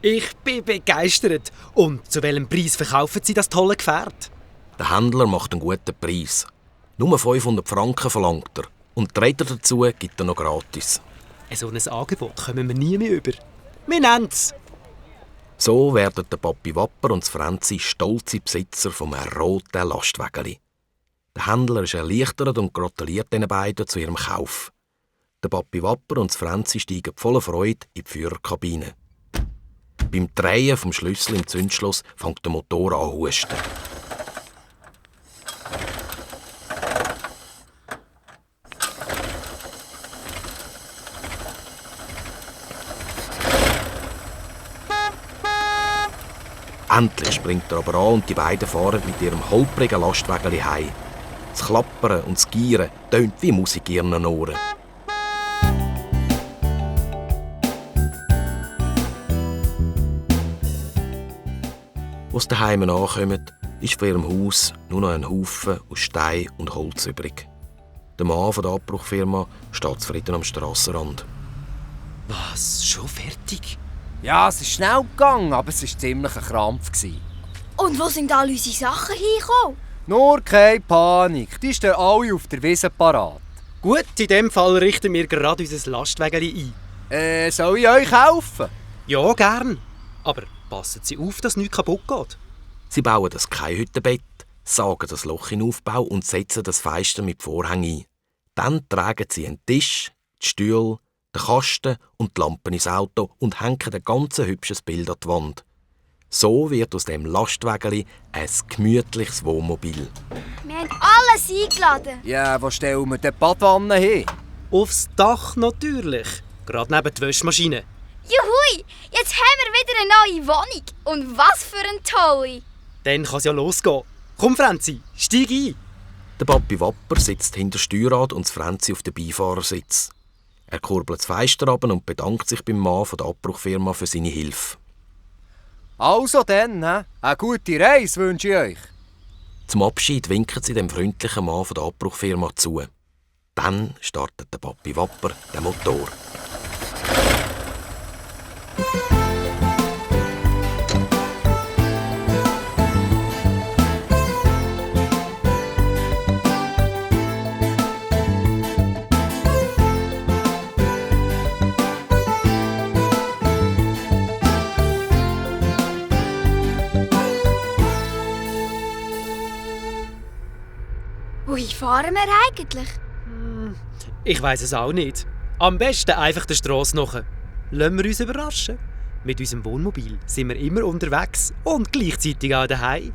Ich bin begeistert. Und zu welchem Preis verkaufen Sie das tolle Gefährt? Der Händler macht einen guten Preis. Nur 500 Franken verlangt er. Und die Räder dazu gibt er noch gratis. So ein Angebot kommen wir nie mehr über. Wir nennen es. So werden der Papi Wapper und das Franzi stolze Besitzer vom roten Lastwägeli. Der Händler ist erleichtert und gratuliert den beiden zu ihrem Kauf. Der Papi Wapper und das Franzi steigen voller Freude in die Führerkabine. Beim Drehen vom Schlüssel im Zündschloss fängt der Motor an zu husten. Endlich springt er aber an und die beiden fahren mit ihrem holprigen Lastwägeli heim. Das Klappern und das Gieren tönt wie Musik in ihren Ohren. Als sie daheim ankommen, ist von ihrem Haus nur noch ein Haufen aus Stein und Holz übrig. Der Mann von der Abbruchfirma steht zufrieden am Strassenrand. Was? Schon fertig? Ja, es ist schnell gegangen, aber es war ziemlich ein Krampf. Und wo sind all unsere Sachen hingekommen? Nur keine Panik, die stehen alle auf der Wiese parat. Gut, in dem Fall richten wir gerade unser Lastwägeli ein. Soll ich euch helfen? Ja, gern. Aber passen Sie auf, dass nichts kaputt geht. Sie bauen das Keihüttenbett, sagen das Loch in den Aufbau und setzen das Fenster mit Vorhängen ein. Dann tragen sie einen Tisch, die Stühle, den Kasten und die Lampen ins Auto und hängen ein ganz hübsches Bild an die Wand. So wird aus dem Lastwägeli ein gemütliches Wohnmobil. Wir haben alles eingeladen. Ja, wo stellen wir die Badwanne hin? Aufs Dach natürlich. Gerade neben der Wäschmaschine. Juhui, jetzt haben wir wieder eine neue Wohnung. Und was für eine tolle. Dann kann es ja losgehen. Komm, Franzi, steig ein. Der Papi Wapper sitzt hinter dem Steuerrad und das Franzi auf dem Beifahrersitz. Er kurbelt das Fenster runter und bedankt sich beim Mann von der Abbruchfirma für seine Hilfe. Also dann, eine gute Reise wünsche ich euch. Zum Abschied winken sie dem freundlichen Mann von der Abbruchfirma zu. Dann startet der Papi Wapper den Motor. Wohin fahren wir eigentlich? Ich weiss es auch nicht. Am besten einfach der Strasse nach. Lassen wir uns überraschen. Mit unserem Wohnmobil sind wir immer unterwegs und gleichzeitig auch daheim.